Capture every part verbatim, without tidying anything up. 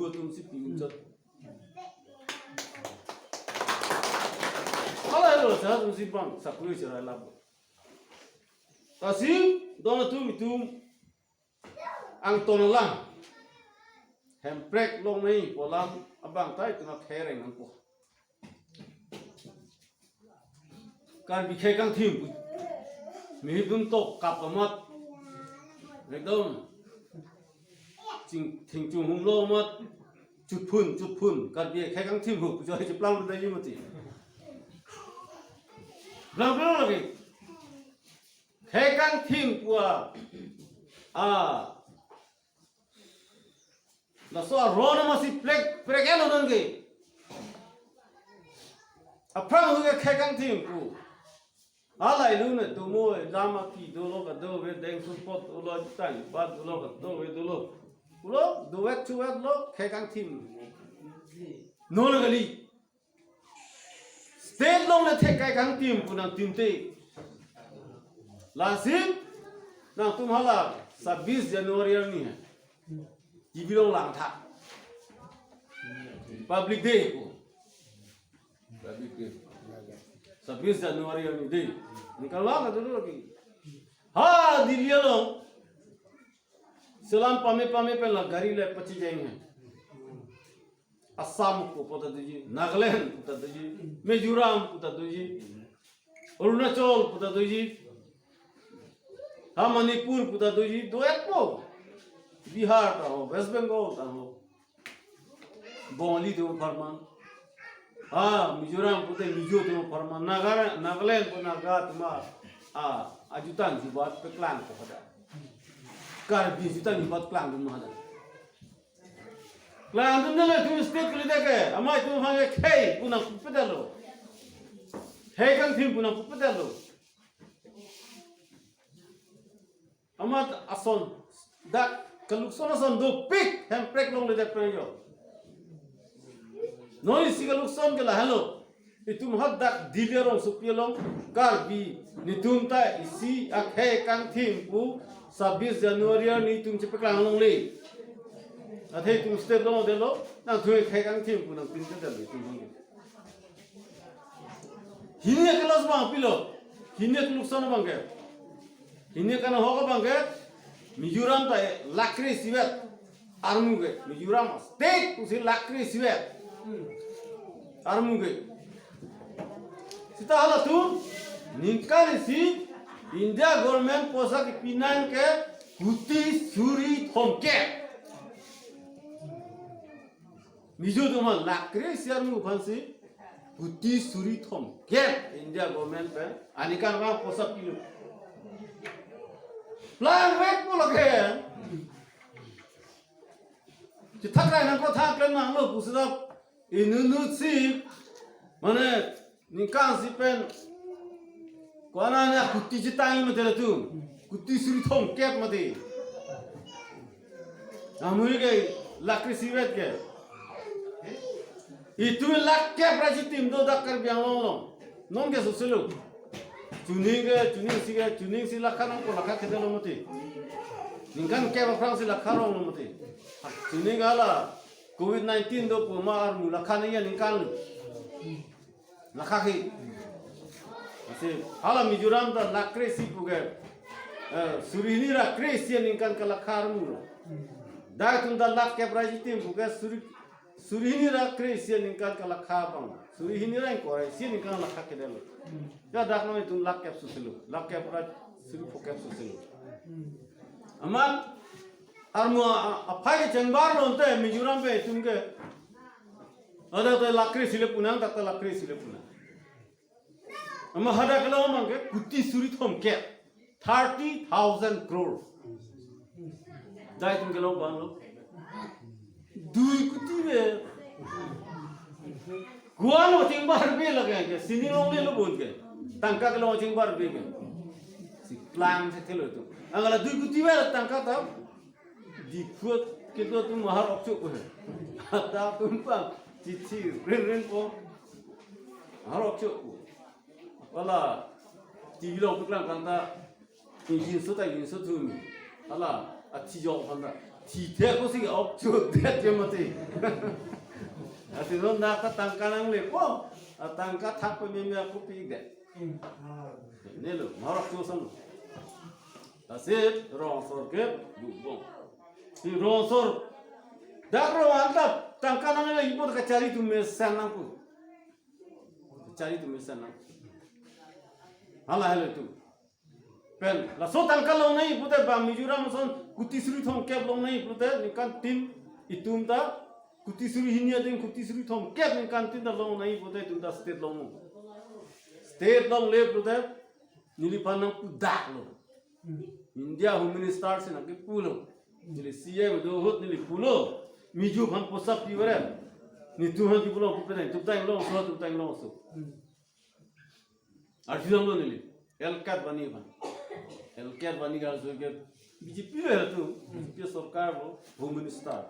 atumsi pimchot. Hala lo sa atumsi bang sakuri chera lap. Lasi don atum itum angton alam, Hemprek longnei pu alam abang ta itum akhei reng nangpo. Karbi khei kangthim pu, mihidun tok kap amat, ekdom ching thingchung humlo amat, chutphun chutphun Karbi khei kangthim hu pu joi cheplang pu daji mati. Blang blang lagi. Khei kangthim pu a, a, laso aron amatsi prek prek elo nangke. Aphrang hu ke khei kangthim pu. Alai lu ne tumo dam aki dolo kadove deng sumpot dolo tang bat dolo kadove dolo. Pulo dovek chuvet lo khei kangthim. Non kali. State along le thek khei kangthim pu nangthim te. Lasi nangtum hala sabis January arni hai. T V along langtha. Republic Day pu. Republic Day. Sabis January arni day. Ningkan lang ka dulu lagi. Ha, Delhi along. Selam pame pame pen la gari le pachijeng hai. Assam pu ta doji, Nagaland pu ta doji, Mizoram pu ta doji, Arunachal pu ta doji, ha Manipur pu ta doji, do-etpo. Bihar ta ho, West Bengal ta ho. Bongali atum apharman. Ha, Mizoram pute Mizo atum apharman. Naga, Nagaland pu Naga atum a, a, ajutang jubat paklang ko hadak. Karbi ajutang jubat klangdun hadak. Klangdun dolo itum state kali dak ke, amei atum aphan ke khei pu nangpupedetlo. Khei kangthim pu nangpupedetlo. Amat ason, dak kalukson ason dopik Hemprek longle dak pen jo. Non isi kalukson ke lahelo. Itum hadak Delhi arongsopi along Karbi netum ta isi akhei kangthim pu sabis January arni itum chepaklang longle. Athe itum state longledetlo, nangtum akhei kangthim pu nangpinpedetlo itum along. Hini akelos abang pilo, hini akelukson abang ke. Hini akanghok abang ke, Mizoram ta lakh kre-isivet armu ke, Mizoram state pusi lakh kre-isivet armu ke. Seta halatum ningkan isi India government poisa kepinang ke kuti suri thomkep. Mizo atum lakh kre-isi armu aphansi kuti suri thomkep India government pen aningkan abang poisa pilo. Plangvekpo lake. Chethak rai nangkethak klem nanglo pusi ta inutnutsi mane ningkan isi pen ko-an an kuti chetang mati latum. Kuti suri thomkep mati. Amui ke lakh kre-isivet ke. Itum lakh kep ra chitim do dak Karbi Anglong along. Non ke soselo. Chuning ke, chuning isi ke, chuning isi lakha nangkok lakha kedetlo mati. Ningkan kep aphrangsi lakha ronglo mati. Chuning ke hala covid nineteen do pu ma armu lakha nangji aningkan. Lakha ke. Lasi hala Mizoram ta lakh kre-isi pu ke, eh, suri hini ra kre-isi aningkan ke lakha armu lo. Dak atum ta lakh kep ra chitim pu ke suri, suri hini ra kre-isi aningkan ke lakha abang. Suri hini ra ingkoi ra isi aningkan lakha kedetlo. Ya dak non itum lakh kep soselo. Lakh kep ra suri phokep soselo. Amat armu a, a, aphai kechengbar lo ante Mizoram pen itum ke. Hadak ta lakh kre-isi le punang, dak ta lakh kre-isi le punang. Amat hadak kelong abang ke kuti suri thomkep. Thirty thousand crore. Dak itum kelong abang lo. Dui kuti ave. Ko-an lo chengbarbe lake ke. Sini longle lo bon ke. Tangka kelong chengbarbe ke. Si klang si thelo itum. Anke la dui kuti ave tangka ta. Diphu kedo atum mahar okchok ko he. Hadak atum pang chithi ren ren po. Mahar okchok ko. Wala T V along paklang kanta ingjinso ta ingjinso thumi. Hala athi jok aphan ta. Thithe kosi ok chu det ke mati. Lasi non dak ta tangka nanglepo. A tangka thak pememe ako pi det. Nelo, marok chu sam. Lasi rong asor ke bubong. Si rong asor. Dak rong anta tangka nangle ipo kachari atum mesen nangpo. Kachari atum mesen nang. Hala helo itum. Pen, laso tangka longnangji pute ba Mizoram ason kuti suri thomkep longnangji pute ningkan tin itum ta kuti suri hini ading kuti suri thomkep ningkan tin ta longnangji pute itum ta state longlo. State longle pute neliphan nangpudaklo. India Home Minister si nangkepulo. Neli C M do ahut neli pulo. Mizo aphan poisa pi varen. Netum aphan kipulo pu pene. Tum ta inglongso, tum ta inglongso. Arjudamlo neli. L K Advani aphan. L K Advani ke arju ke B J P lo ya tu. B J P sorkar lo, Home Minister.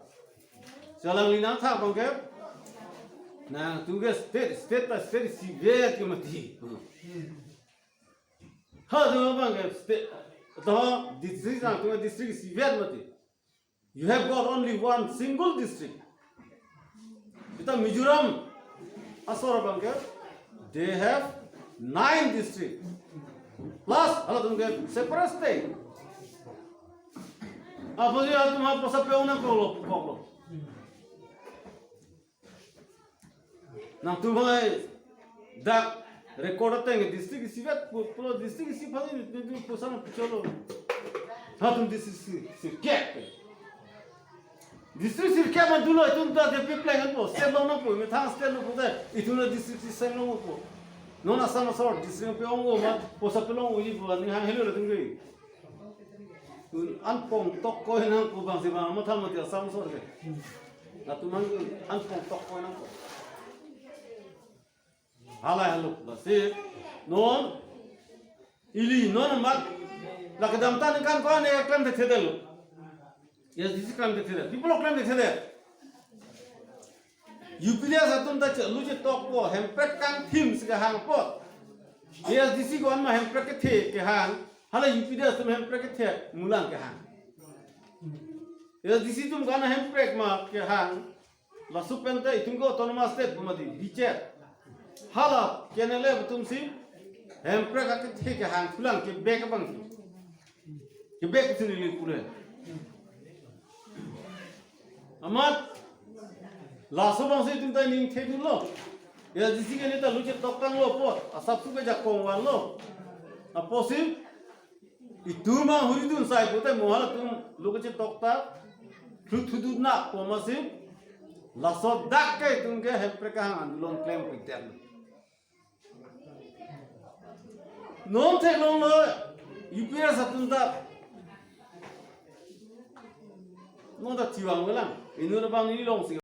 Si alangli nangtha abang ke. Nangtum ke state, state ta state isivet ke mati. Ha, tu abang ke state. To district nangtum district isivet mati. You have got only one single district. Seta Mizoram asor abang ke, they have nine district. Plus, halatum ke separate state. Apotsi halatum ha poisa pe-ong nangkoklo, koklo. Nangtum hai dak record ateng district isivet pu, pulo district isi aphan ni, ni, ni poisa nangpichotlo. Halatum district isi, sirkep. District sirkep ma dolo itum ta ke pipleng anpo, state long nangpo, methang state long pute, itum ta district isi seng longpo. Non Assam asor district pe-ong-o ma, poisa pe-long-oji pu, ning hang helo latum ke. Tun anpong tok koi nangpo bang si bang matha mati Assam asor ke. Latum an anpong tok koi nangpo. Halai helo, lasi non ili non mat la kedamtang ningkan ko-an klem thekthedetlo. A S D C klem thekthedet. Pi pulo klem thekthedet? U P D S atum ta chelu chetokpo, hemprek kangthim si kehang apot. A S D C ko-an ma hemprek kethe kehang, hala U P D S atum hemprek kethe mulang kehang. A S D C atum ko-an hemprek ma kehang, laso pen ta itum ke autonomous state pu mati, bichet. Hala K N L F atum si hemprek akethe kehang thulang kebek abang. Kebek si neli pule. Amat laso abang si itum ta ning thedunlo. A S D C ke neta lu chetok tanglo apot, asap su ke jakong vanlo. Apotsi itum ahuri dun sai pute mo halatum lu chetok ta, lu thudun nangpo masi, laso dak ke itum ke hemprek kehang andolon klem pik det. Non theklonglo U P D S atum ta. Non ta chiwang velang. Inut abang ni longsi